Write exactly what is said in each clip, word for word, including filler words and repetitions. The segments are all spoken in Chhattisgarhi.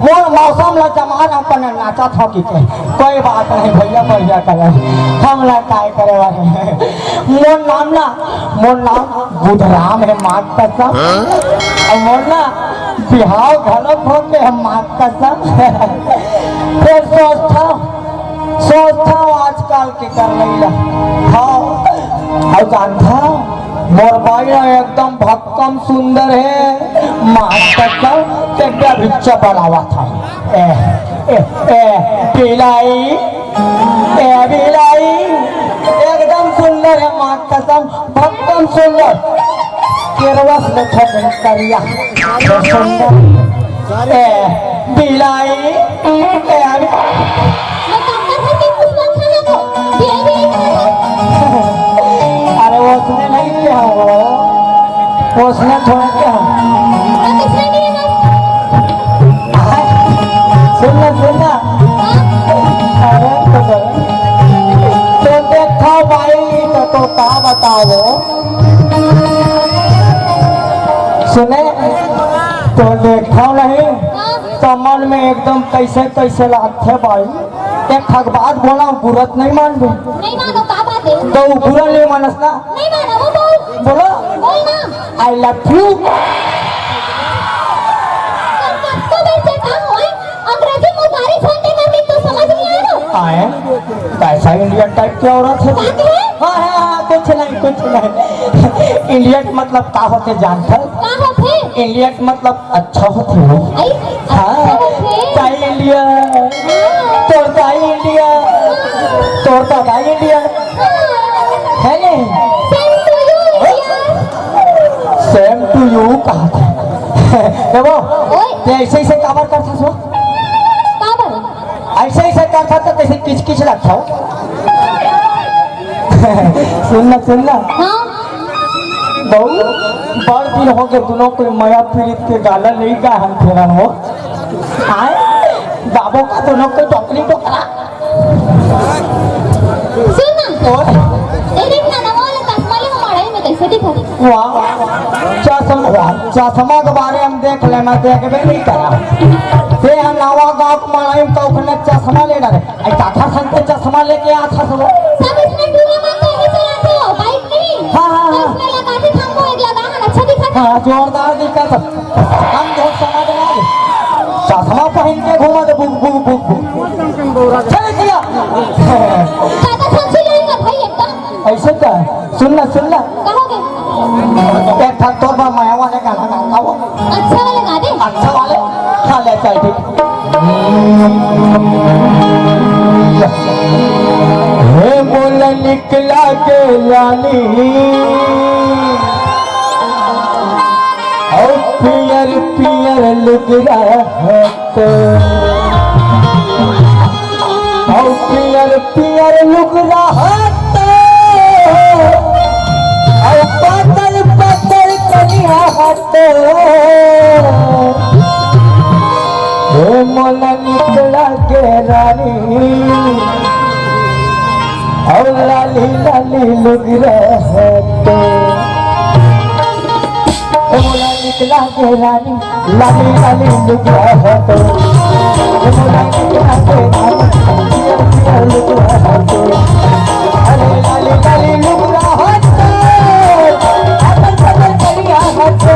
मोर मौसम ला जमान अपन नाचत हो कि के। कोई बात नहीं भैया, बढ़िया करे। हम ला काय करे वाले। मोर नाम ना, मोर नाम बुधराम हे, माँ कसम। अउ मोर ना बिहाव घलो हो के हे, माँ कसम। फिर सोचथव, सोचथव आजकल के कर लइला। हाँ, अउ जानथव, मोर बाई ह एकदम भक्कम सुंदर हे, मास्टर का तेकरा भिक्षा बढ़ावा था। ए, ए, ए, बिलाई, ए, बिलाई, एकदम सुंदर हे, माँ कसम, भक्कम सुंदर। केरवस में छोटे करिया, सुंदर। ए, बिलाई, ए, अभी मैं काका से भी पूछना था ना तो, बिलाई, बिलाई कहाँ है? अरे, वो उसने नहीं किया हो, वो उसने थोड़ा किया हो। तो किसने किया ना? सुन ना, सुन ना। हाँ? अरे, तो, तो देखा भाई, तो, तो का बताओ? सुने, तो देखा नहीं? हाँ। त मन में एकदम कइसे कइसे लागथे भाई। एक ठक बात बोला, बुरा त नहीं मानबे। नहीं मानो, का बात है? त उ बुरा नहीं मानस ना। नहीं मानो, वो बोल। बोलो। बोल ना। I love you। कब तो बेचता होए, अंग्रेजी में गारी छोटे कर दी तो समझ नहीं आ रहा। आए, कैसा इंडियन टाइप की औरत है? बात है? हाँ, हाँ, हाँ, कुछ नहीं, कुछ नहीं। इंडियन मतलब का होथे जानथव? का होथे? इंडियन मतलब अच्छा होथे वो। आई, हाँ, अच्छा होथे। दाई इंडिया, हाँ। तोर दाई इंडिया, तोर दादा इंडिया। हाँ। है नहीं? Same to you, India। Same to you कहा था। देखो, ओए। ते ऐसे ऐसे काबर करथस वो? काबर? ऐसे ऐसे करथस तो कैसे किच किच लगथस वो? सुन ना, सुन ना। हाँ। बहू, बड़ दिन हो गए, दुनों कोई मया पीड़ित के गाला नहीं गा हम फेरन हो। आए, गाबो का दुनों कोई डोकरी डोकरा। सुन ना। और? ए देख ना, नवा वाला चश्मा ले, हम मड़ई में कैसे दिखा दे? वाह, चश्मा, वाह, चश्मा के बारे हम देख लेना, देखबे नहीं करा। ते ह नवा गाँव के मड़ई में तो ओखने चश्मा ले डरे। ऐसा था संग के चश्मा लेके आ था सब। सब इसमें टूरा मारते ही चलाते हो, बाइक नहीं। हाँ, हाँ, हाँ। इसमें लगा दे, हमको एक लगा, हम अच्छा दिखा था। हाँ, जोरदार दिखा था। हम बहुत समझ रहे हैं। चश्मा पहन के घूमा तो बुक, बुक, बुक, बुक। चल दिया। ज्यादा समझ जाएगा भाई एकदम। ऐसे का? सुन ना, सुन ना। कहोगे? एक ठक तोर बर मया वाले गाना गाता हूँ। अच्छा वाले गा दे। अच्छा वाले? हाँ, ले चल, ठीक। हे मोला निकला के लाली, और पियर पियर लुगरा है तो, और पियर पियर लुगरा हाथ, और पातर पातर कनिया हाथ। हे मोला निकला के रानी, और लाली लाली लुगरा हाथ। हे मोला निकला के रानी, लाली लाली लुगरा हो तो। ए मोला निकला के रानी, पियर पियर लुगरा हो तो। अरे लाली लाली लुगरा हो तो, पातर पातर करिया हो तो।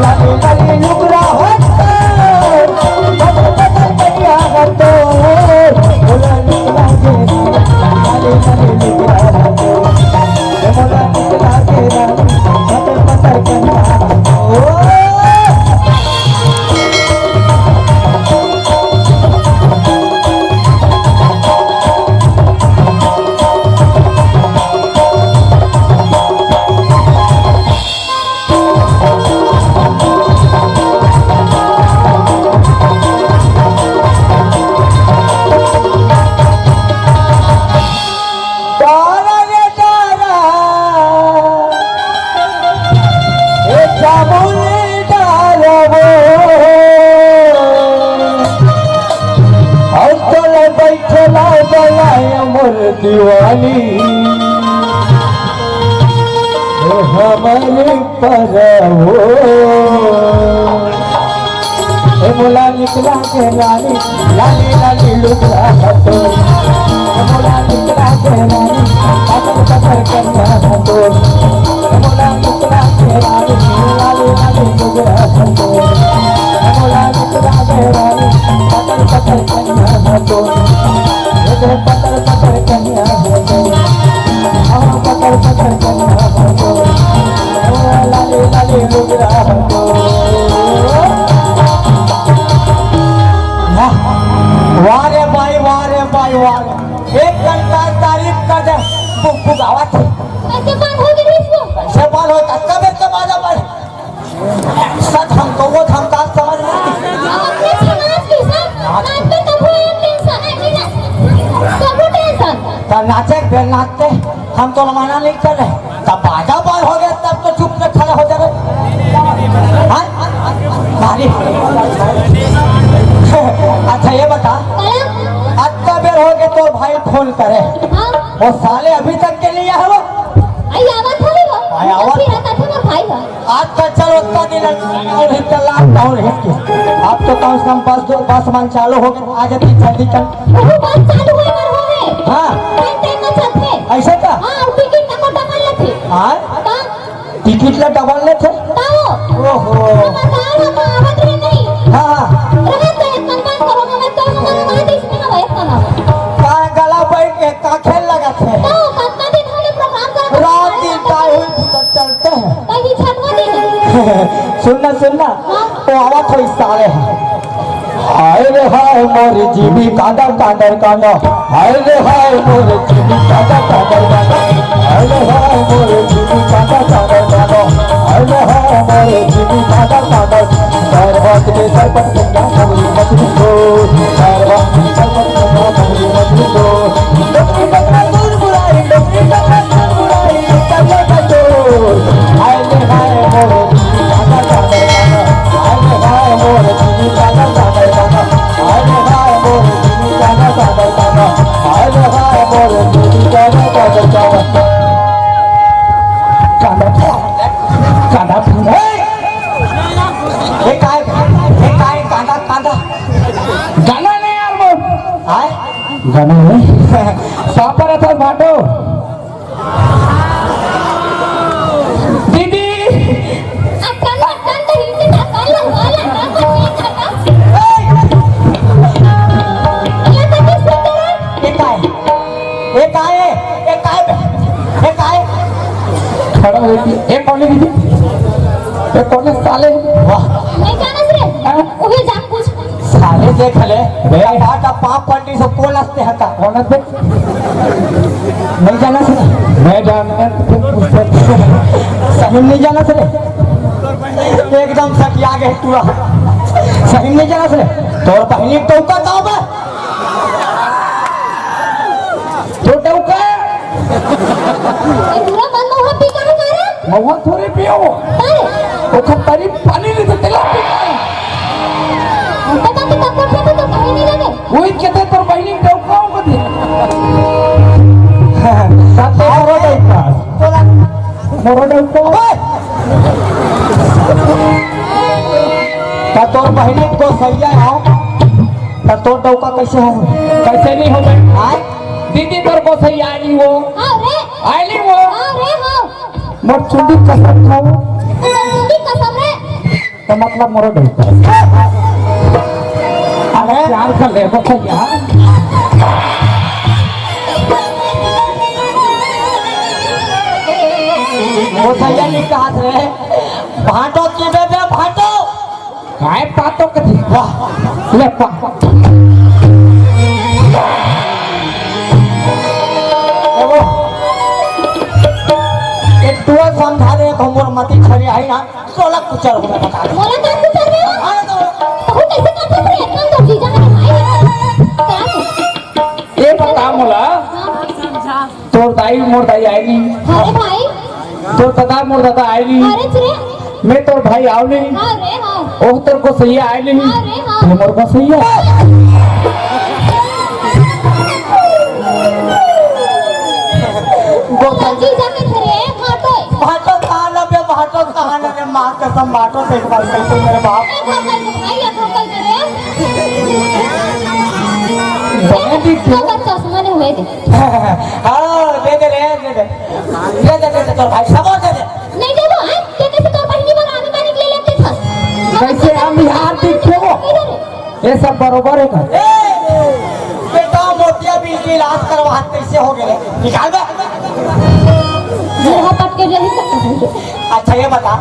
लाली लाली लुगरा हो तो, पातर पातर करिया हो तो। ए मोला निकला के रानी, लाली लाली लुगरा हो तो। ए मोला निकला के रानी, पातर पातर करिया हो तो। डारा रे डारा, ए जामुन डारा वो, हम तोला बैठला बलाय मोर दीवानी, ए हमर परवो। मोला निकला के रानी, लाली लाली लुगरा हतो। मोला निकला के रानी, पत्थर पत्थर कन्या हतो। मोला निकला के रानी, लाली लाली लुगरा हतो। मोला निकला के रानी, पत्थर पत्थर कन्या हतो। ये पत्थर पत्थर कन्या हतो। हाँ, पत्थर पत्थर कन्या हतो। लाली लाली लुगरा हतो। वाह, वाह रे भाई, वाह रे भाई, वाह रे। एक घंटा तारीफ कर दे, बुक बुक आवाज। कैसे पान हो गई इसको? कैसे पान हो? कब एक बाजा पान? सच हम तो वो हम बात समझ में। अपने समाज के साथ नाच पे तब हो टेंशन है, नहीं ना? तब हो टेंशन। तो नाचे बे नाचते, हम तो रवाना नहीं कर रहे। तब बाजा बंद हो गया, तब तो चुप से खड़े हो जावे। हाँ? भारी। अच्छा, ये बता, अत्ता बेर हो गए तो भाई फोन करे। हाँ। वो साले अभी तक के लिए है वो? आई आवत है वो। आई आवत। फिर आता था वो भाई है। आज तो चल उतना दिन और हित लाख और हित के। अब तो कम से कम बस दो, बस मन चालू हो गए, आ जाती जल्दी चल। वो बस चालू हुए पर हो गए। हाँ। टाइम टाइम में चलते। ऐसे का? हाँ, टिकट का कोटा कर लेते। हाँ? हाँ। टिकट ला डबल लेथे? ताओ। ओहो। हमार गाँव में तो आवत रहे नहीं। हाँ, हाँ। रहे तो एक काम करो, हमें तो हमारे वहाँ देश में हवा एक काम। का गला बैठ के का खेल लगा थे? ताओ, कितना दिन होले प्रोग्राम करत रात दिन हमारे ताई हुई तो चलते हैं। कहीं छठवा दिन है। सुनना, सुनना। हाँ। वो आवत हो इस साले हैं। हाय रे हाय मोर जीवी कांदा कांदर कांदा। हाय रे हाय मोर जीवी कांदा कांदर कांदा। हाय रे हाय मोर जीवी कांदा कांदर कांदा। हाय रे हाय मोर जीवी कांदा कांदर। सरबत के सरबत गंगा मगरी मछली को। सरबत के सरबत गंगा मगरी मछली को। डोकरी डोकरा दूर बुलाई, डोकरी डोकरा दूर बुलाई, डोकरा डोकरा दूर। हाय रे हाय मोर जीवी कांदा कांदर कांदा। कांदा, कांदा, ए! ये काय, ये काय, कांदा, कांदा? गाना नहीं यार वो। आय? गाना नहीं। पापा रतन भाटो। दीदी। अक्कन, अक्कन तो हिंदी ना, काला, काला, काला, काला। ये तो किस तरह? ये काय? ये काय? ये काय? ये काय? खड़ा हो गई। ये कौन है दीदी? ये कौन है साले? वाह। नहीं जाना रे। हाँ? उहे जान पूछ। साले देख ले, बे। बाटा पाप पंडी से कौन हंसते हैं का? कौन हंसते? नहीं जाना से? मैं जानता हूँ, तुम पूछते। सही में नहीं जाना से? एकदम सटिया गए तू। सही में नहीं जाना से? तोर बहनी टोका दाव बे। तो टोका। ये पूरा मन मोहन पी का है मारे? महुआ थोड़ी पियो। अरे। ओकर तरी पानी नहीं तो तेला पी। तो बाकी तब कोठे पे तो पानी नहीं लगे। वही कहते तोर बहिनी डौकाओ कथी। साथे मोरो डौका। तोरा मोरो डौका। ओए! त तोर बहिनी गोसैया हो, त तोर डौका कैसे हो? कैसे नहीं हो बे? आय? दीदी तोर गोसैया आली हो। हाँ रे। आली हो। हाँ रे, हाँ। मोर चुंदी कसम खाओ। मोर चुंदी कसम रे। तो मतलब मोरो डौका। अरे प्यार कर ले, बस यार। वो भैया नहीं कहा थे, भाटो की बे, बे भाटो। काय पातो कथी? वाह। ले पा। एगो, एक टुआ समझा दे, तो मोर मती छरी आई ना। सोलह कुचर हो गया, बता दे। मोला का कुचर में? अरे तो तू कैसे करता रे? इतना तो जीजा मेरे भाई है। क्या है? ये बता मोला, हाँ। तोर दाई मोर दाई आय नहीं। अरे भाई। तोर दादा मोर दादा आय नहीं। अरे रे। मैं तोर भाई आव नहीं। हाँ रे, हाँ। ओह तोर गोसैया आय नहीं। हाँ रे, हाँ। ये मोर गोसैया। गोसैया। जीजा के थे रे, भाटो। भाटो कहाँ ना बे, भाटो कहाँ ना रे, माँ कसम भाटो से एक बार कैसे मेरे बाप। ए, भाटो, भाई, ये तो कल बने दिखथे। तो बस चश्मा ले हुए दे। हाँ, दे दे रे, दे दे। दे दे, दे दे, तोर भाई, सब दे दे। नहीं देबो, हैं? ते कैसे तोर बहिनी बर आनी बानी ले लेते था? कैसे हम बिहार दिखे वो? इधर है। ये सब बरोबर है का? ए, बेटा, मोतिया बिल के इलाज करवा, कैसे हो गए? निकाल दे। मुंह पट के यही सब करेंगे। अच्छा, ये बता,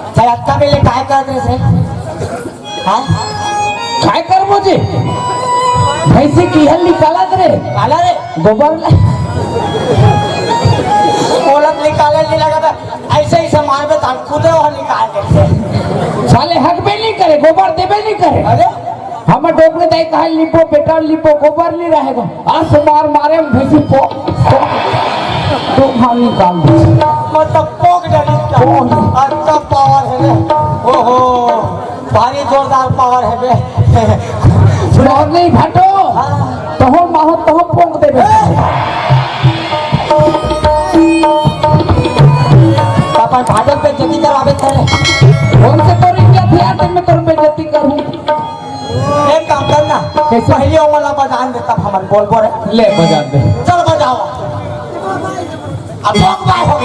अच्छा, अतका बेले काय करत रहे से? हाँ? काय करबो जी? भैंसी की हल निकालत रे। काला रे? गोबर ले। ओलत निकाले नहीं लगा था। ऐसे ही से मारबे, तान खुदे वो निकाल देते। साले हकबे नहीं करे, गोबर देबे नहीं करे। अरे? हम डोकरे दाई कहा लिपो, बेटा लिपो, गोबर नहीं रहेगा। आस मार मारे हम भैंसी पो, पो, दो भाग निकाल दे। मतलब पोक डरी का। पोक। अच्छा पावर है रे। ओहो, भारी जोरदार पावर है बे। पावर नहीं भाटो। हाँ। तहो माहो तहो पोक देबे। अपन भाटो पे जल्दी करवावे थे। कौन से तोर इज्जत है, आज मैं तोर पे जल्दी करूँ। एक काम कर ना, कैसे? पहले वो वाला बजान दे, तब हमन बोलबो रे। ले बजान दे। चल बजाओ। अब भोग बाय हो।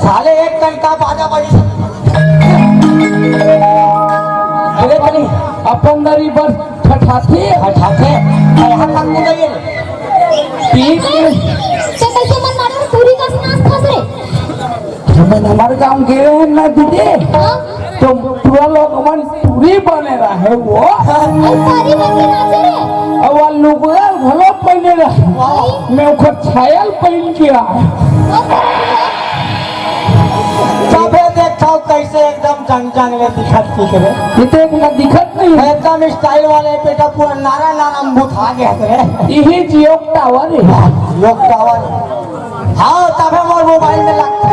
साले एक घंटा बाजा बजी। अरे बनी, अपन दरी बर ठठाथे। ठठाथे? यहाँ तक नहीं गई। ठीक। तो कैसे मन मारे पूरी का स्नान फंस रे? हमन हमर गांव गे रहेन ना दीदी, हाँ? तो पूरा लोग मन पूरी बने रहे वो। अरे सारी बने नाचे रे। अउ वो लुगड़ा घलो पहने रहे। वाह। मैं ओकर छायल पहन के आए। तभे देखथव कैसे एकदम जंग जंग ले दिखत दिख रे। ये तो एक ना दिखत नहीं है। एकदम स्टाइल वाले बेटा पूरा नारा नारा में बुझा गया रे। यही जियो टावर है। जियो टावर। हाँ, तभे मोर मोबाइल में लगथे।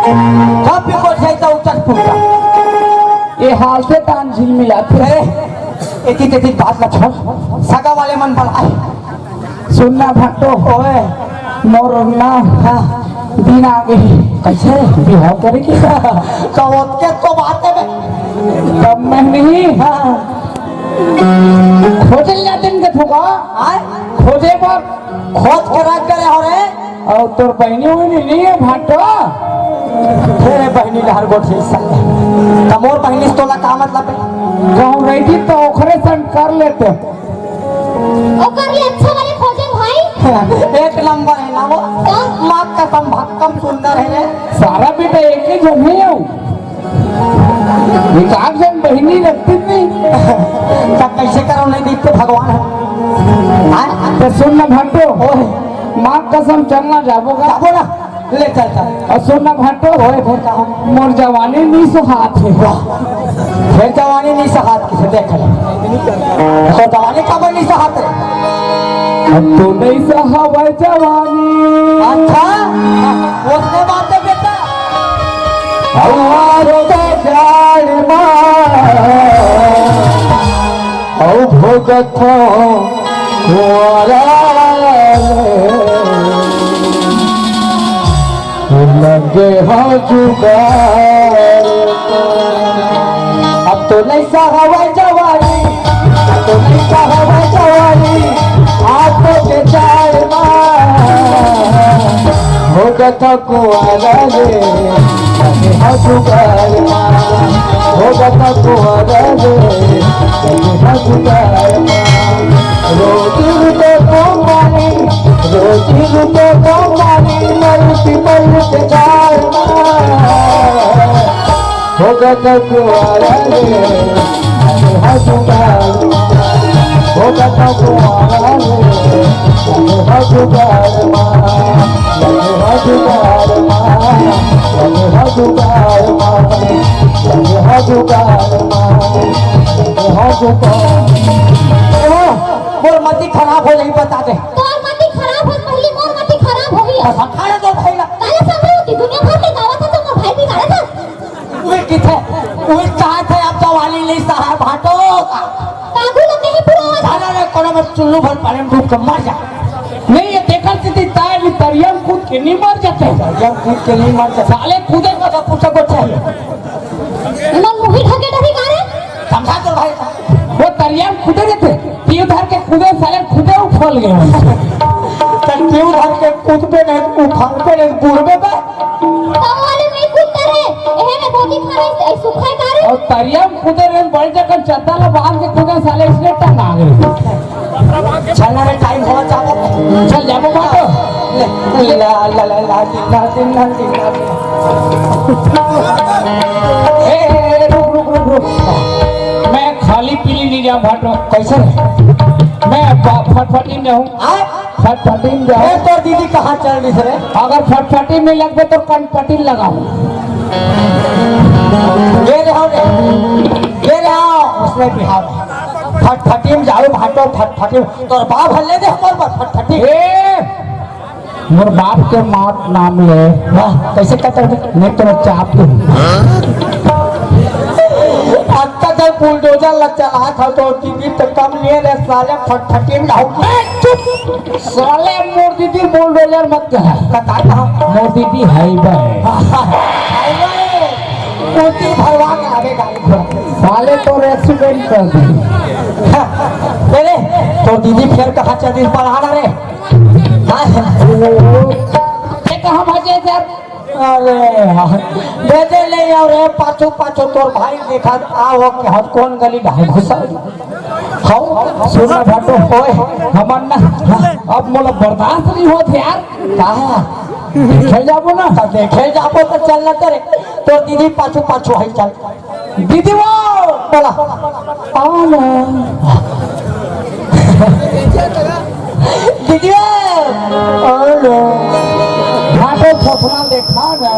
जब भी कोई जाए तो उचट पुचट। ये हाल से तान झिलमिलाथे। ए, एती तेती बात ला छोड़। सगा वाले मन बलाए। सुन ना भट्टो। ओए। मोर ना। हाँ। दिन आ गई। कैसे? बिहाव करे की? तो ओतके तो बात है बे। तब मैं नहीं। हाँ। खोजे ले जाते इनके ठुका। आए? खोजे पर खोज के रख करे हो रे। अउ तोर बहिनी उहिनी नहीं है भाटो? तेरे बहिनी ला हर गोठ है साले। त मोर बहिनी से तोला का मतलब है? कहूँ रहितिस त ओखरे संग कर लेते। ओकर ले अच्छा वाले खोजे भाई। एक नंबर है ना वो। का? माँ कसम भक्कम सुंदर है रे। सारा बेटा एक ही झन है। एकाध झन बहिनी रखती नहीं। तब कैसे करो नहीं देखते भगवान है। हाँ? तो सुन ना भट्टो। ओए। माँ कसम चलना जाबो का? जाबो ना। ले चल चल। अउ सुन ना भट्टो। ओए, बोल का हो? मोर जवानी नहीं सहात है। वाह। फिर जवानी नहीं सहात किसे देख ले। तो जवानी कब नहीं सहात है? अब तो नहीं सहावय जवानी। अच्छा, उसने बात है बेटा। हमारो तो जान मार। अउ भोगत हूँ कुंवारा में, लगे हो जुगाड़। अब तो नहीं सहावय जवानी, अब तो नहीं सहावय जवानी, आप तो के जाए माँ। भोगत कुंवारा रे, लगे हो जुगाड़ माँ। भोगत कुंवारा रे, लगे हो जुगाड़ माँ। रोजी रुपये को मानी, रोजी रुपये को मानी, मलती मलती जाए माँ। भोगत कुंवारा रे, लगे हो जुगाड़ माँ। मोर मती खराब हो जाही, बता दे। तोर मती खराब हो, पहली मोर मती खराब होही। बस हम खा ले तो भाई ला। काला सब होती दुनिया भर के गावा था तो मोर भाई भी गाड़ा था। उहे किथे, उहे चाहत हे, अब तो वाली नहीं सहाय भाटो। कागू लगे ही पूरा। अरे रे, कोनो में चुल्लू भर पानी में डूब के मर जा। नहीं, ये देखल सीधी ताय भी तरिया में कूद के नहीं मर जाते। तरिया में कूद के नहीं मर जाते। साले कूदे का तो पूछे को चाहिए। मन मुही ढके डरी का रे? समझा तो भाई। वो तरिया में कूदे रहते, पीऊ धर के कूदे, साले खुदे उफल गए। तो पीऊ धर के कूदबे नहीं, उफलबे नहीं, बुड़बे बा। तब वाले नहीं कूदते रहे, एहे ने बोती खाना ऐसे, ऐसे सुखाए का रे? और तरिया में कूदे रहे, बड़ जगह चद्दा ला बांध के कूदे, साले इसने टंगा गए। चल ना रे, टाइम हो, जाबो। चल, जाबो बाटो। ले, ला, ला, ला, ला, दिन्ना, दिन्ना, दिन्ना, दिन्ना। ए, ए, ए, रुक, रुक, रुक, रुक। मैं खाली पीली नहीं जाऊँ भाटो। कैसे? मैं फ-, फटफटी में जाऊँ। हाँ? फटफटी में जाऊँ। ए, तोर दीदी कहाँ चल रही रे? अगर फटफटी में लगबे तो कनपटी लगाऊँ। ये रहो रे, ये रहो, उसने बिहाव। फटफटी में जाओ भाटो, फटफटी में। तोर बाप हल्ले दे हमर बर फटफटी। ए, मोर बाप के मत नाम ले। वाह, कैसे कतर दे? नहीं तो मैं चाप दूँ। अत्ता जब बुलडोजर ला चला था तो दीदी तो कम लिए रे साले, फटफटी में जाओ। ए, चुप। साले मोर दीदी बुलडोजर मत कह। बता कहाँ? मोर दीदी हाईवे है। हाईवे। मोती भरवा के आवे गाड़ी घोड़ा। साले तोर एक्सीडेंट कर दी। अरे, तोर दीदी फिर कहाँ चल रही, पढ़ा ना रे। हाँ। ये कहाँ भागे इधर? अरे यार, भेजे ले यार, रे पाछू पाछू तोर भाई देखा, आ वो के हाथ कौन गली ढाई घुसा। हाँ, सुन ना भाटो, ओए, हमर ना, अब मोला बर्दाश्त नहीं होत यार। कहाँ? देखे जाबो ना। तो देखे जाबो तो चल ना तेरे, तोर दीदी पाछू पाछू है, चल। दीदी वो, बोला। आओ ना। दीदी वो, आओ ना। भाटो थोथना देखा ना।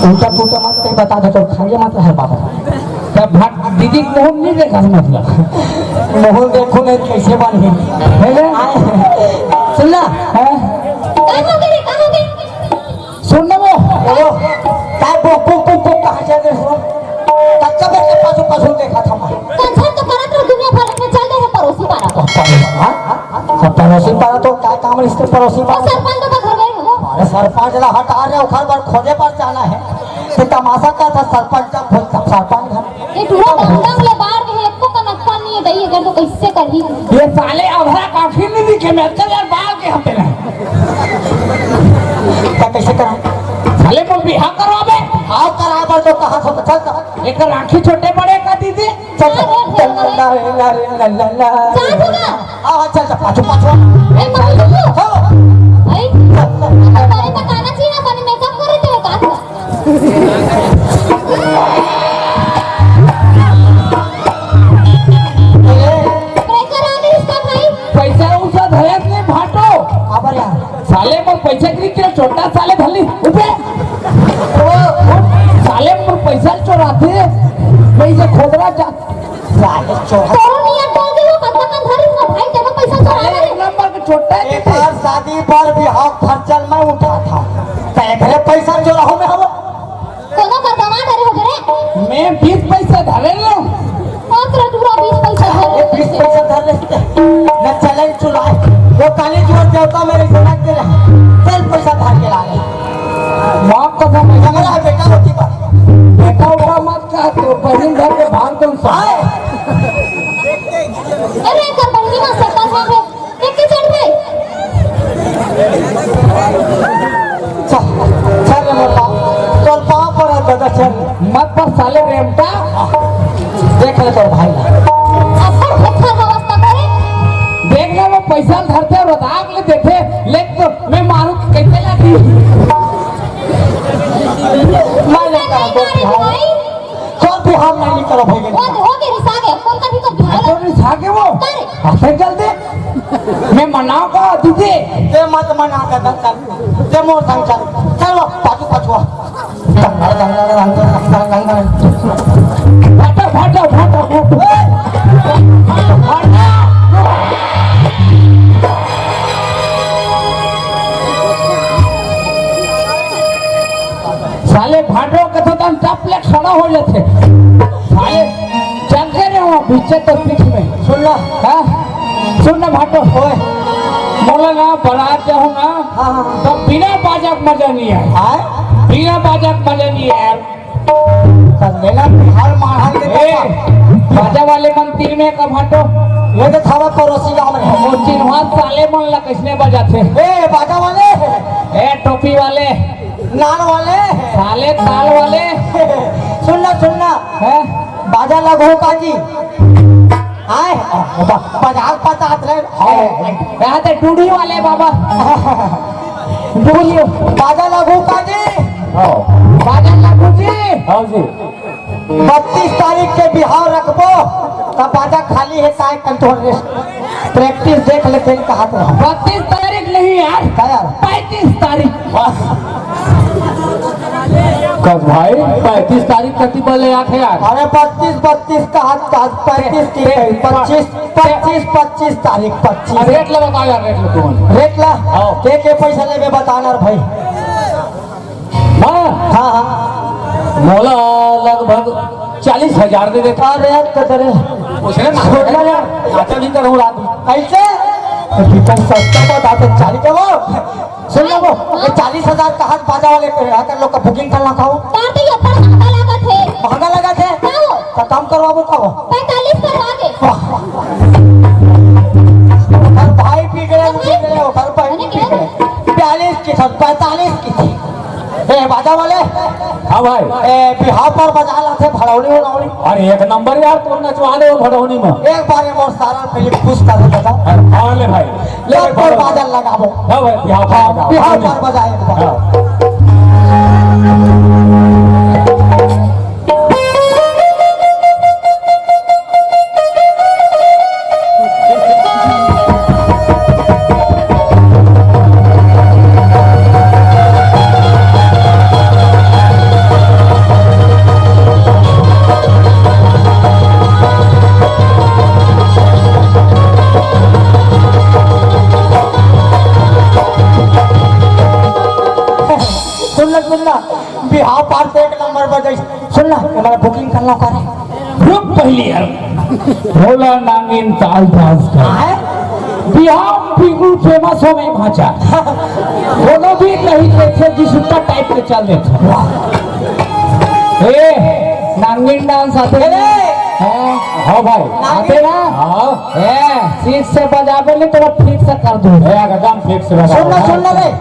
उल्टा पुल्टा मत कहीं बता दे, तो खाइए मत रहे बाबा। तब भाट दीदी के मुंह नहीं देखा, मतलब। मुंह देखो नहीं, कैसे बन है? है ना? आए। सुन ना। हाँ? कहाँ हो गए, कहाँ हो गए? सुन ना वो। हेलो। काय बुक, बुक, बुक, बुक, कहाँ चल रहे हो? कच्चा बैठ के पाछू, पाछू देखा था मैं। कंसर तो करत रहो, दुनिया भर में चल रहे हैं पड़ोसी पारा। हाँ? हाँ, पड़ोसी पारा तो क्या काम है इसके पड़ोसी वो पारा? सरपंच तो घर गए हो। अरे सरपंच ला हटा रहे, ओखर बर खोजे बर जाना है। तो तमाशा का था सरपंच का, सरपंच घर। ये पूरा दमदम ले बाहर के है, एको कनक्का नहीं है, दही अगर तो कैसे करही? ये साले अधरा काफी नहीं दिखे, मैं कल यार बाल के हफ्ते में। क्या कैसे करा? साले बोल भी हाँ करो अबे। हाँ करा बर तो कहाँ से चल चल। एक आँखी छोटे बड़े का दीदी। चल चल। ला रे ला रे ला ला ला। जा तू ना। हाँ, हाँ, चल चल, पाछू पाछू। ए, मम्मी, तू। हाँ। भाई, चल चल। तो पहले तो गाना चाहिए ना, बने मेकअप करे तो का तू। ब्रेकर आ गई इसका भाई। पैसा उसा धरत नहीं भाटो। आबर यार। साले मोर पैसा गिरी के छोटा साले धली। उबे। ओ, साले मोर पैसा चोराथे। मैं इसे खोदरा जा। साले चोरा। तोरो नियत डाल दे वो कतका कन धरी वो भाई, तेरे पैसा चोरा साले ले। एक नंबर के छोटा है एक किसे। बार शादी पर भी हक खर्चल मैं उठा था। तो एकरे पैसा चोरा हो में हवा। कोनो कर गवा डरे हो रे। मैं बीस पैसा धरे लो। मात्र दूरा बीस पैसा धरे। ये बीस पैसा धर ले। मैं चैलेंज चुराए। वो काली जुआ देवता मेरे से लग के रहे। चल पैसा धर के ला ले। माफ कसम है। झगड़ा है बेटा रोटी पर। बेटा उठा मत कह, तो बहन घर के भाग दो। हाय। अरे कर बहनी में सत्ता है। एक के चढ़ भाई। चल, चल रे मोटा, चल पाँव पर है दादा, चल। मत पर साले रेमटा। देख ले तोर भाई ला। अपन पत्थर व्यवस्था करे। देख ले वो पैसा धरते और राग ले देते, लेकिन तो मैं मारू कि कैसे लागी। मैं नहीं करा, कोई बिहार, कोई बिहार नहीं निकला भाई। वो, वो के रिसा के, कौन का भी तो बिहार। तो रिसा के वो? करे। अबे चल दे। मैं मनाओ का दीदी। ते मत मना का दंगल। ते मोर संग चल। चल वो, पाछू, पाछू आ। दंगल, दंगल, दंगल, दंगल, दंगल। भाटो, भाटो, भाटो, भाटो। ए! भाटो। साले भाटो के तो दम टप ले खड़ा हो जाथे। साले चल दे रहे हो पीछे तो पीठ में। सुन ना। हाँ? सुन ना भाटो। ओए। मोला ना बारात जाहूँ ना, हाँ, हाँ। तो बिना बाजा के मजा नहीं आय। आय? बिना बाजा के मजा नहीं आय। कर लेना बिहार मारहाल के ए, बाजा वाले मन तीन में का भाटो। ये तो थारा पड़ोसी गाँव में है। वो चिन्हवा साले मन ला किसने बजाथे? ए, बाजा वाले। ए, टोपी वाले। नाल वाले। साले ताल वाले। सुन ना, सुन ना। हैं? बाजा लगो काजी। आय, ब-, बाजा पतात रहे। हाँ। यहाँ ते डूढ़ी वाले बाबा। डूढ़ी। बाजा लगो काजी। हाँ। बाजा लगो जी। हाँ जी। बत्तीस तारीख के बिहाव रखबो, तब बाजा खाली है, काय कंट्रोल रेस्ट। प्रैक्टिस देख लेते हैं, कहा तो हम। बत्तीस तारीख नहीं यार, क्या यार? पैंतीस तारीख। कस भाई, पैंतीस तारीख कति बले आथे यार? अरे बत्तीस, बत्तीस कहा, आज पैंतीस की ते-, कही, पच्चीस, पच्चीस, पच्चीस तारीख, पच्चीस। रेट ला बताओ यार, रेट ला तुमन। रेट ला? हाँ। के, के पैसा लेबे बताना रे भाई। हाँ। हाँ, हाँ। मोला लगभग चालीस हजार दे देता। अरे यार, तो तेरे उसने ना छोड़ना यार। नाचा भी करूँ रात में। ऐसे? तो भीतर सस्ता बता तो चालीस के वो। सुन लो वो, ये चालीस हजार का हाथ बाजा वाले पे है, अगर लोग का बुकिंग करना था वो। तार तो ये पर महंगा लागत है। महंगा लागत है? का हो? तो कम करवाबो का हो? पैंतालीस करवा दे। वाह। ओकर भाई पी गए, पी गए, ओकर बहन पी गए। बयालीस की थी, पैंतालीस की थी। ए, बाजा वाले। हाँ भाई। ए, बिहाव पर बजा लाथे, भड़ौनी उड़ौनी। अरे एक नंबर यार, तोर नचवा दे वो भड़ौनी में। एक बार ये मोर सारा पहले खुश कर दे बता। हाँ, ले भाई। ले ले, पर भड़ौनी। बाजा लगाबो। हाँ भाई, बिहाव पर हाँ, बजा। बिहाव पर बजा एक बार। हाँ। सुन ना, सुन ना, बिहाव पर से एक नंबर बजाई। सुन ना, हमारा बुकिंग करना करे। रुक पहले यार। भोला नांगिन ताल डांस कर। आए? बिहाव बिल्कुल फेमस हो गई भांचा। कोनो भी नहीं देखे जिस ऊपर टाइप के चल देथे। ए, नांगिन डांस आते ए, हैं? हाँ भाई। नांगिन। आते ना? हाँ। ए, ठीक से बजाबे नहीं तो ठीक से कर दूँ। ए, एकदम ठीक से बजा। सुन ना, सुन ना रे।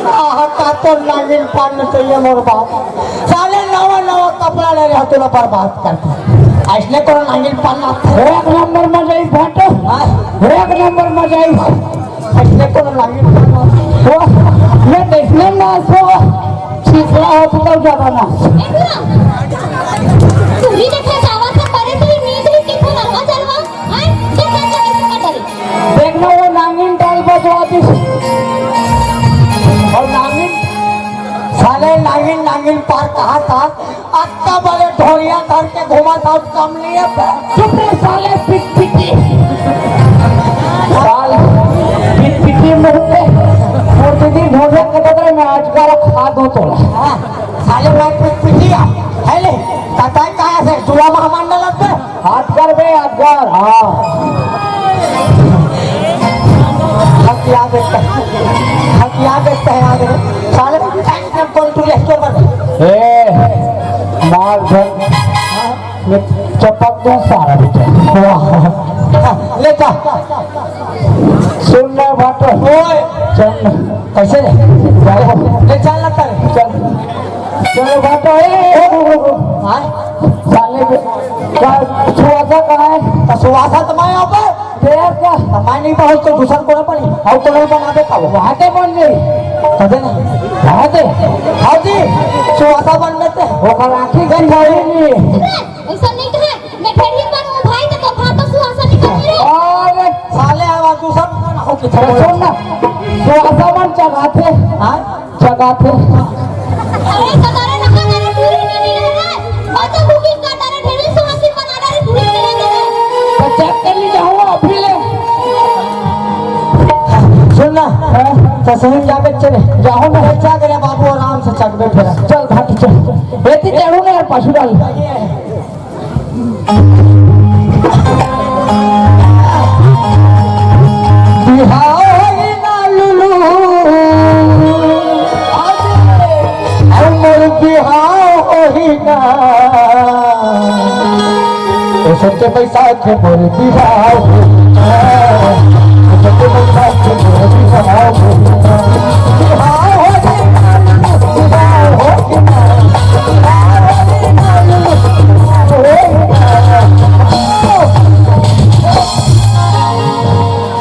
आहा, का तो नागिन पान में चाहिए मोर बाप। साले नवा नवा कपड़ा ले रहे हो, तूने बर्बाद कर दिया। ऐसने कोनो नागिन पान ना। एक नंबर मजा आई भाटो। हाँ? एक नंबर मजा आई। ऐसने कोनो नागिन पान ना। वो, ये देखने ना सो। छिपरा हो तो ज्यादा ना। ए बुआ, तू ही देखने जावा से परे से ही नींद ही किथे नरवा चलवा। हाँ? देखा तो कैसे कर डरी। देखना वो नागिन डाल बजवा दी। और नागिन, साले नागिन, नागिन पार कहा था? अत्ता बड़े ढोलिया धर के घुमा था, कम नहीं है। चुप रे साले, पिटपिटी। साल, पिटपिटी मुंह पे। और दीदी भोजन के बदले में आज का खा दो तोला। हाँ, साले मैं पी-, पीटिया, है ले, कताई कहाँ से, जुआ में हमार न लगते? हाथ कर बे, हाथ कर, हाँ। हकिया देखते हैं, हकिया देखते हैं आगे। साले, कौन तू रेस्टोरेंट पर? ए, मार धन। मैं चपक दूं सारा बेटा। वाह। ले जा। सुन ना भाटो। ओए। चल। कैसे रे? जाओ। ले चल ना तर। चल। चलो भाटो, ए, ए, ओ, ओ, ओ। हाँ? साले बे, का सुवासा कहाँ है? तो सुवासा तो मैं यहाँ पे। तेरा क्या? तो मैं नहीं पहुँच तो दूसर को ना पड़ी। और तो नहीं बना देता वो। वहाँ के बन गई। कदे ना। वहाँ के? हाँ जी। सुवासा बन देते। वो कल आँखी गई नहीं। ऐसा नहीं कहा, मैं ढेढ़ी बनूं भाई, तो तोफा तो सुहासा निकल रही है। अरे साले, आवाज तू सब ना हो के तो सुन ना, सुहासा मन जगाथे, हाँ? जगाथे। अरे कतारे नहा तारे पूरी नहीं रह रहा, बातों बुकिंग का तारे ढेढ़ी सुहासी बना तारे पूरी नहीं रह रहा। तो चेक कर ली जाओ अभी ले। सुन ना, हाँ? तो सही जाके चले। जाओ ना। चल, चल, चल, बाबू, आराम से चल, बैठ जा। चल, भाटी, चल। एती चढ़ू ना यार, पाछू डाल। बिहाव होई ना लुलु, हमर बिहाव होई ना। ओ सच्चे पैसा के मोर बिहाव होई ना। ओ सच्चे पैसा के मोर बिहाव होई ना। बिहाव होई ना लुलु, बिहाव होई ना।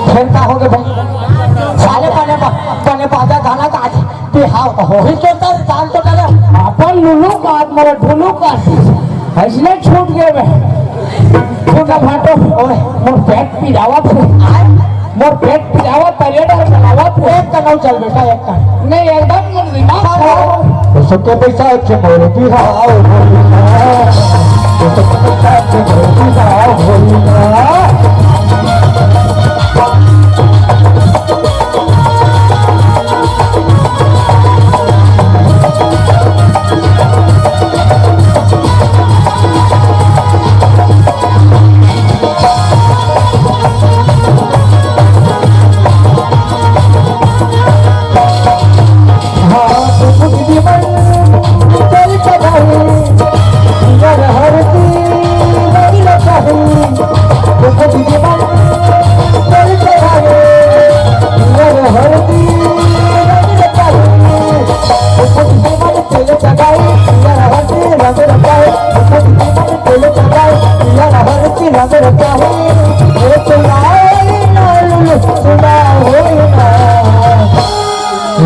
फेर का हो गे भाई? साले बने बा-, बने बाजा गाना गा दे। बिहाव तो हो ही तो तर, जान तो डरे। अपन लुलु का, मोर ढुलु का। अइसने छूट गे बे। तू का भाटो, ओए। मोर पेट पिरावत हे। आय। मोर पेट पिरावत, परेड और चलावत। एक कनौ चल बेटा, एक कनौ। नहीं, एकदम मोर दिमाग खराब हो। सत्य पैसा के मोर बिहाव होई ना। सत्य पैसा के मोर बिहाव होई ना।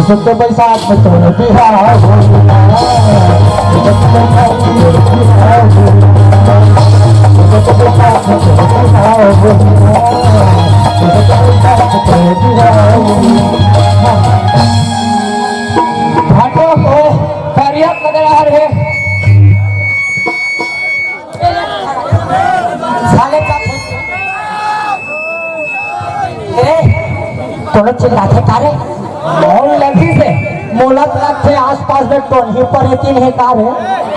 सत्य पैसा के तोर बिहाव होई ना। सत्य पैसा के तोर बिहाव होई ना। सत्य पैसा के तोर बिहाव होई ना। सत्य पैसा के तोर बिहाव होई ना। भाटो को करिया कदरा रे। साले का ए, कोनो चिल्लाथे का रे? मोला लगिस हे। मोला तो लगथे आसपास में टोनही परे तीन हे का रे?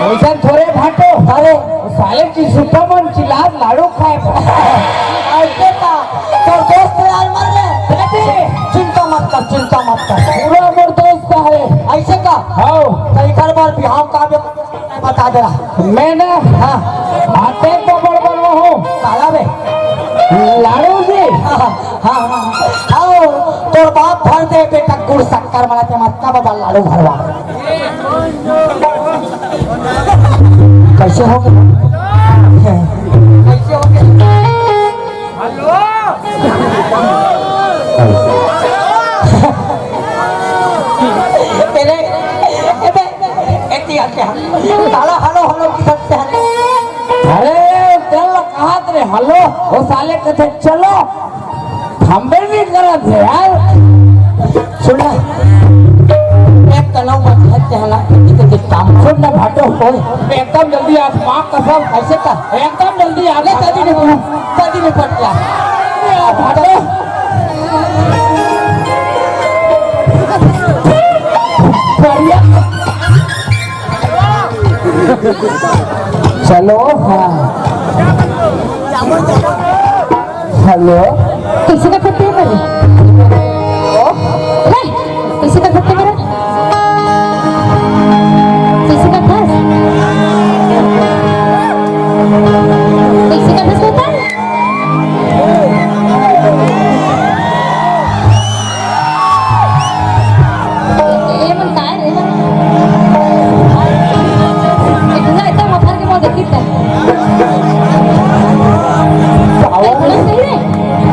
वइसन थोरे भाटो। अरे। साले जी सुपर मन चिल्लात लाडू खाए। अइसे का? तोर दोस्त यार मर रे। दादी। चिंता मत कर, चिंता मत कर। पूरा मोर दोस्त हे। अइसे का? हाँ। तो एकर बर बिहाव का बे-, बता दे रहा। मैं ना हाँ। हाथे पकड़ बनवा हूँ। काला बे। लाडू जी। हाँ, हाँ, हाँ, हाँ। आओ, तोर बाप भर दे बेटा गुड़ शक्कर वाला ते मत का बाबा लाडू भरवा। कैसे हो गए? कैसे हो गए? हेलो। तेरे, ए बे, एती आके हम। साला हेलो, हेलो की सकते हैं। अरे, चल कहात रे, हेलो। वो साले कहते, "चलो।" हम भी नहीं करत है यार। सुन ना, एक कनौ मत हट के हला, इधर के काम। सुन ना भाटो, ओए, एकदम जल्दी आ, माँ कसम। ऐसे का? एकदम जल्दी आ, ले, जल्दी निपट, जल्दी निपट जा। ए, भाटो। चलो, हाँ। हेलो। कैसे का करते हैं मेरे? ले, कैसे का करते हैं मेरे? कैसे का था? कैसे का था सोता? ए मन काय रे? ए पूरा एकदम मफर के मुंह देखी त। कावा रे? सही रे?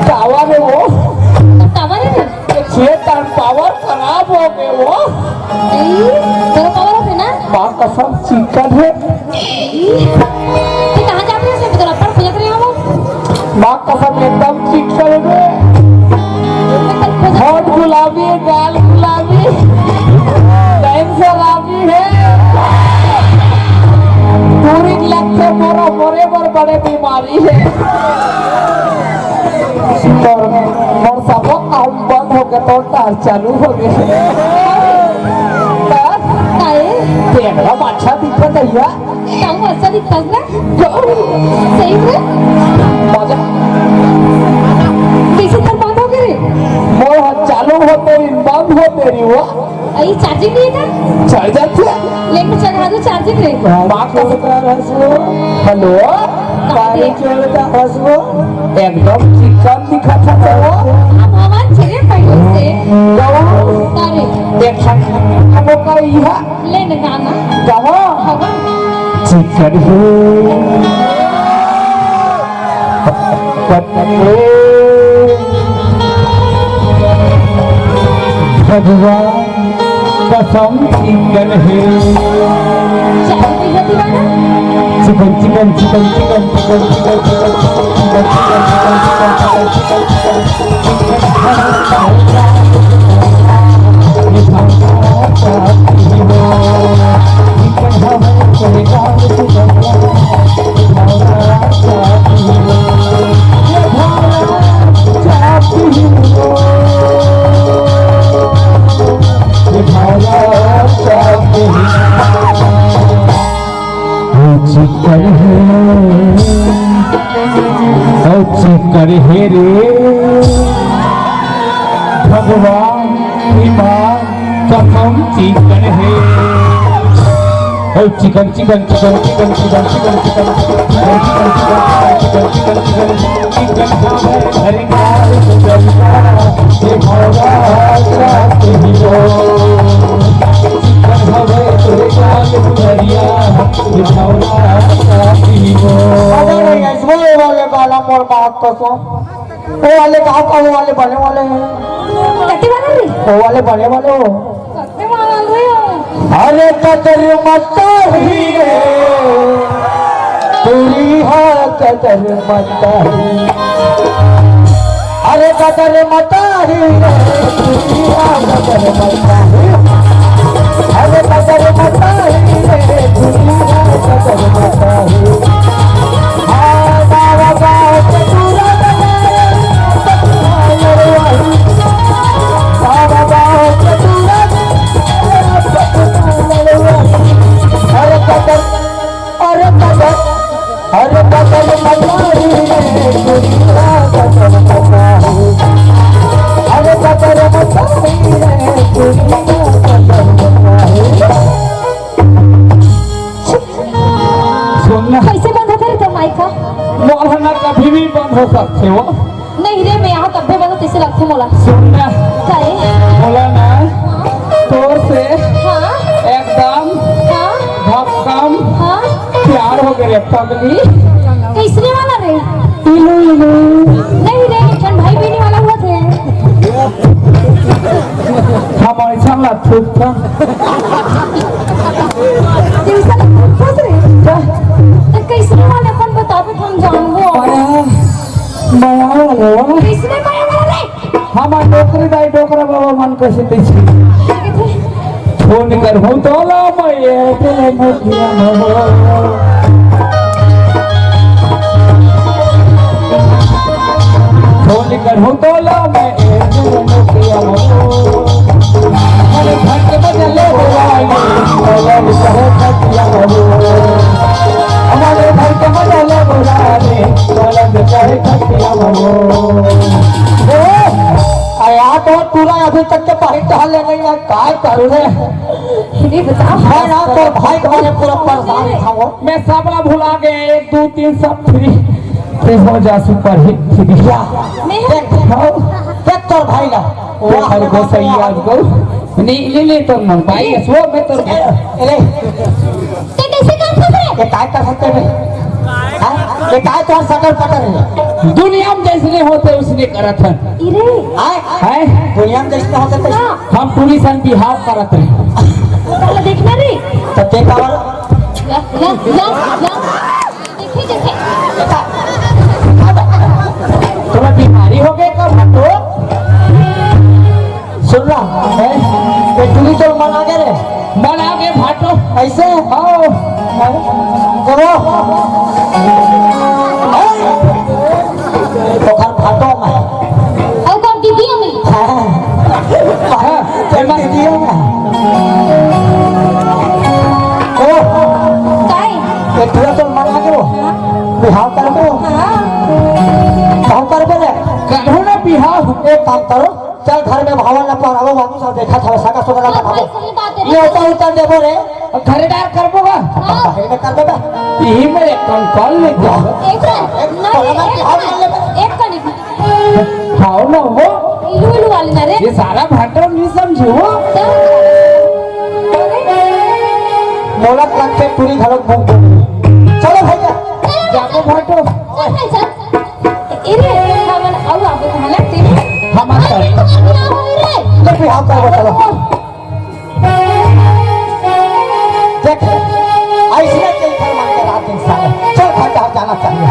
कावा रे वो? कावा रे? ये छह टन पावर खराब हो गए वो। ए, तेरा पावर है ना? माँ कसम चिकन है। ते कहाँ जात रहे हो? तोला अब्बड़ खोजत रहे हो। माँ कसम एकदम चिकन है। होठ गुलाबी, गाल गुलाबी, कैंसर आदमी है। पूरी लगथे मोरा मोरे बर बड़े बीमारी है। तोर मोर सब काम बंद हो गया, तोर तार चालू हो गया। काहे? ते एकदम अच्छा दिखत है यार। काहू अच्छा दिखत ना? सही में? मजा। कैसे तर बंद हो गए रे? मोर हाथ चालू होते रही, बंद होते रही वो। अई चार्जिंग नहीं है का? चार्जर थे? ले मैं चढ़ा दूं चार्जिंग रे। बात तो बता रहा हूँ। हेलो? बारे चलता हंसो। एकदम चिकन दिखत है वो। अब हवा चले पहले से। तो तारे। एक साथ हमो का इहा। ले न गाना। गावा। हवा। चिकन है। भगवान कसम चिकन है। चाय पी लो दीवाना। Chicken, chicken, chicken. चिकन है, ओ चिकन है रे भगवान, ईमान कसम चिकन है। ओ चिकन, चिकन, चिकन। अरे, वो वाले गाना मोर बाप कसम। वो वाले गाँव का, वो वाले बने वाले हैं। कत्ते वाला रे? वो वाले बने वाले हो। कत्ते वाला रे? अरे कदर मत ही रे, दूरी हा कदर मत ही। अरे कदर मत ही रे, दूरी हा कदर मत ही। अरे कदर मत ही रे, दूरी हा कदर मत ही। सुन ना। कैसे बंद होथे रे तोर माइक ह? मोर ह ना कभी भी बंद हो सकथे वो। नहीं रे, मैं यहाँ तब्बे बंद तैसे लगथे मोला। सुन ना। काहे? बोला ना। हाँ। तोर से हाँ। एकदम हाँ। भक्कम हाँ। प्यार हो गए रे पगली। कैसने वाला रे? इलू इलू। नहीं रे, एक ठन भाई बहनी वाला हुआ थे। हम ऐसा ला थूक था। कैसा लगता है रे? तो कैसने वाले अपन बतावे तो हम जानबो। मया, मया वाले हो। कैसने मया वाला रे? हमार डोकरी दाई डोकरा बाबा मन कइसे तइसे। फोन करहूँ तोला मैं ए दिल नोकिया म हो। फोन करहूँ तोला मैं ए दिल नोकिया म हो। अरे घंट बजले हमारे भाई का मजा ले बोला रे, पलंग चाहे खटिया हो। ए, अरे यार, तो पूरा अभी तक के बाहर टहल ले गई यार, काय करूँ रे? ये बताओ। मैं ना तो भाई को मैंने पूरा परेशान था वो। मैं सब ना भुला गए, एक, दो, तीन, सब फ्री। फ्री हो जा, सुपर हिट फ्री। या। नहीं। देख, देख तोर भाई ला। वो हर गोसैया आज को। नहीं, नहीं, नहीं, तो मन भाई, सो मैं तो ए, ए, रे। ते कैसे काम कर रहे? ये काय कर सकते हैं? हाँ? ये काय तो सटर पटर है। दुनिया में जैसने होथे, उसने करत हन। इरे। हाँ? हैं? दुनिया में जैसने होथे, तैसने। हाँ। हम टूरी सन बिहाव करत रहे। चलो देखना रे। तो ते का वाला? या, या, या, या। देखिए, देखिए। तोला बीमारी हो गए का भाटो? सुन रहा है? ये टूरी तो मन आ गए रे। मन आ गए भाटो। ऐसे? आओ। करो। तो घर भाटो में। अब कौन दीदी हमें? हाँ। हाँ, दीदी हमें। ओ। काय? ये टूरा तो मन आ गए वो। बिहाव करबो। हाँ। बिहाव करबो रे। करो ना बिहाव। एक काम करो, चल घर में भावन ला पहरावो, बाबू साहब देखा था, सगा सोदरा हाँ, बताओ। भाई, सही बात है। ये उतर उतर देबो रे। घरे डार करबो का? हाँ। बाहर में कर देबे। यही में एक कंकाल लेके आओ। एक ना, एक ना, पहला एक बिहाव ना, कर लेबे। एक का नहीं। खाओ ना वो। इलू इलू वाली ना रे। ये सारा भाटो नहीं समझू हो। तो? मोला लगते पूरी घरों बुक दे। चलो भैया। जाको भाटो। चल भाई, चल। इरे, हमन अउ आबो कहाँ लगते? हमन अरे, कर। तुम्हार बिहाव होई रे। तो बिहाव करबो, चलो। देख, ऐसने के घर मान के रात दिन साले। चल, घर जाना चाहिए।